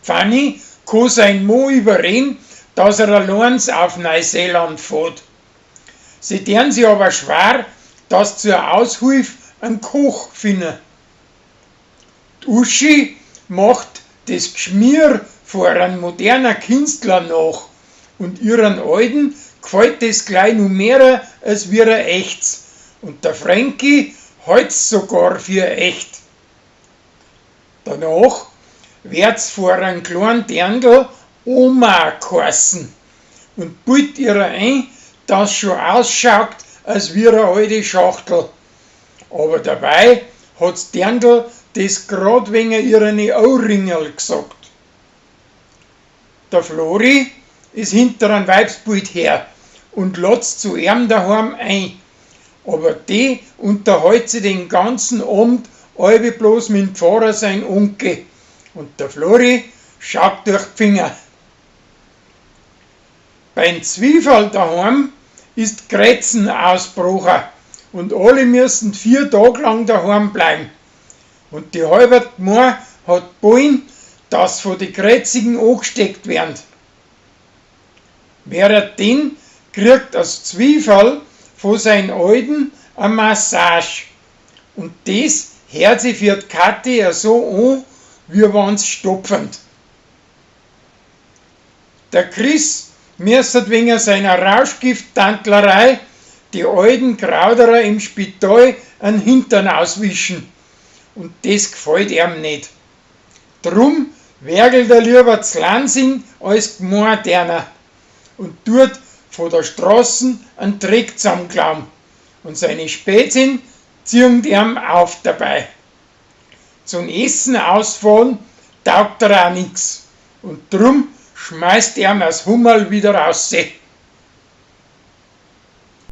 Fanny kann sein Mo überreden, dass er alleins auf Neuseeland fährt. Sie tun sich aber schwer, dass zur Aushilfe einen Koch finden. Die Uschi macht das Gschmier vor einem modernen Künstler nach und ihren Alten gefällt das gleich noch mehr als wie ein echtes. Und der Frankie halt's sogar für echt. Danach wird's vor einem kleinen Dirndl Oma geheißen und bildet ihr ein, dass schon ausschaut, als wie eine alte Schachtel. Aber dabei hat's Dirndl das grad wegen ihren Ohrringerl gesagt. Der Flori ist hinter einem Weibsbild her und lad's zu ihm daheim ein. Aber die unterhält sich den ganzen Abend allbe bloß mit dem Pfarrer sein Onkel. Und der Flori schaut durch die Finger. Beim Zwiefall daheim ist Grätzen ausgebrochen und alle müssen 4 Tage lang daheim bleiben. Und die halbe Gmor hat Bullen, dass von die Krätzigen angesteckt werden. Während kriegt das Zwiefall von seinen Alten eine Massage. Und das hört sich für die Kathi ja so an, wie wenn's stopfend. Der Chris müsste wegen seiner Rauschgifttantlerei die alten Krauderer im Spital an Hintern auswischen. Und das gefällt ihm nicht. Drum wergelt er lieber z'Lansing als g'moaderner und tut von der Straßen einen Dreck zusammenklauen. Und seine Spätzchen ziehen ihm auf dabei. Zum Essen ausfahren taugt er auch nix. Und drum schmeißt er das Hummerl wieder raus.